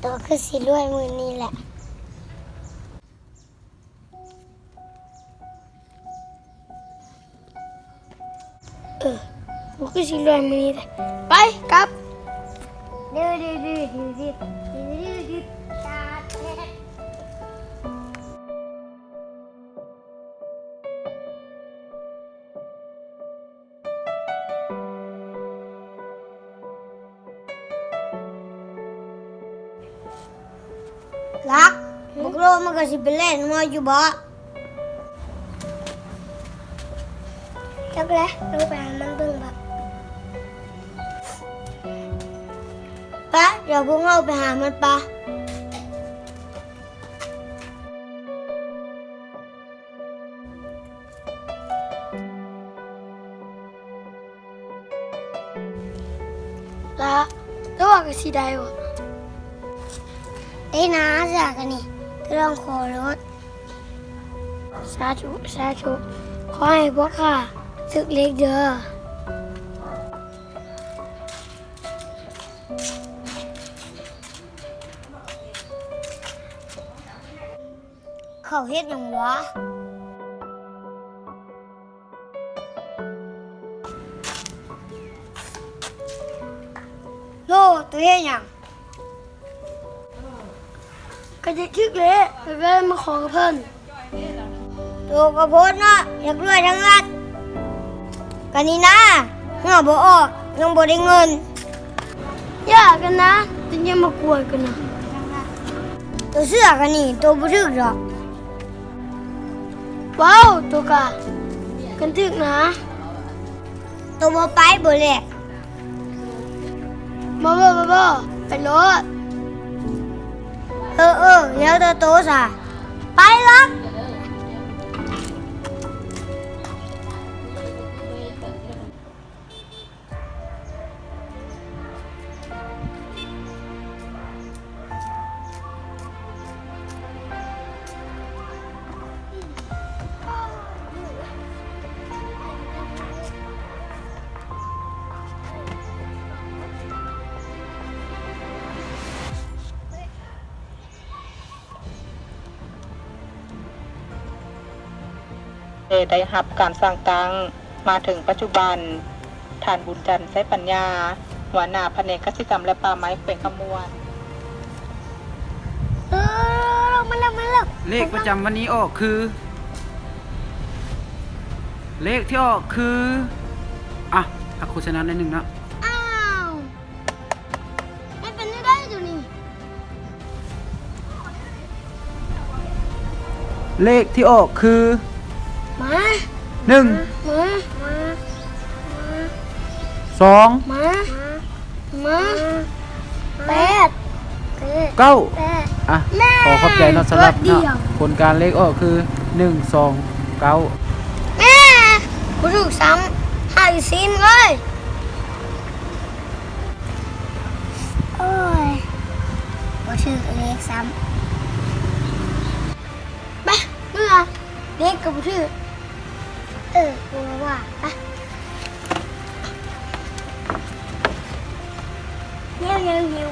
ໂຕຄືຊິລວຍມື້ນີ້ແຫຼະ. ເອີ ກູຄືຊິລວຍມື້ນີ້ແຫຼະ. ໄປ ກັບ. ລັກ ບັກໂລມັນກໍຊິໄປເລ່ນຫົວຢູ່ບໍ? ຈັກແຫຼະ ລົງໄປຫາມັນເບິ່ງບໍ. ໄປ ດຽວພວກເຮົາໄປຫາມັນປະ. ລະ ຕົວະກະຊິໄດ້ບໍ່? ໄດ້ນາ ເສື້ອກະນີ້ ລອງຂໍໂລດ. ສາທຸ ສາທຸ ຂໍໃຫ້ພວກຂ້າຖືກເລກເດີ. ເຂົາເຮັດຫຍັງຫວາ? ໂລ ໂຕເຮັດຫຍັງ? ກະຢາກຖືກເລກ ກະເລີຍມາຂໍກັບເພິ່ນ. ໂຕກະໂພດເນາະ ຢາກລວຍທັງລັດ. ກະນີ້ນາ ເຫື່ອບໍ່ອອກ ຍັງບໍ່ໄດ້ເງິນ. ຢ່າກັນນະ ຈະຢ່າມາກວນກັນນະ. ໂຕເຊື່ອກະນີ້ ໂຕບໍ່ຖືກດອກ. ວ້າວ ໂຕກະ ກັນຖືກນະ. ໂຕບໍ່ໄປບໍແລະ? ບໍ່ ບໍ່ ບໍ່ ບໍ່ ໄປໂລດ. ເອີ ເອີ ແລ້ວແຕ່ໂຕສະ ໄປລະ. ແຕ່ໄດ້ຮັບການສ້າງຕັ້ງມາເຖິງປັດຈຸບັນ, ທ່ານ ບຸນຈັນ ໄຊປັນຍາ ຫົວໜ້າພະແນກກະສິກຳ ແລະ ປ່າໄມ້ ແຂວງຄຳມ່ວນ. ເອີ ມາແລ້ວ ມາແລ້ວ. ເລກປະຈຳວັນນີ້ອອກຄື ເລກທີ່ອອກຄື ອ່ະ ພັກໂຄສະນາໜ້ອຍໜຶ່ງເນາະ. ອ້າວ ມັນເປັນແນວໃດໂຕນີ້? ເລກທີ່ອອກຄື ມາ ໜຶ່ງ ມາ ມາ ມາ ສອງ ມາ ມາ ແປດ ເກົ້າ ແປດ ອ່ະ ແມ່ນ ຂໍຂອບໃຈເນາະ ສຳລັບເນາະ ຜົນການເລກອອກຄື ໜຶ່ງ ສອງ ເກົ້າ. ແມ່ ບໍ່ຖືກຊ້ຳ ຫາຍຊິນເອີຍ. ໂອ້ຍ ບໍ່ຖືກເລກຊ້ຳ. ໄປ ເມືອ ເລກກະບໍ່ຖືກ. ເອີ ບໍ່ວ່າ ໄປ. ເຫຍວ ເຫຍວ ເຫຍວ.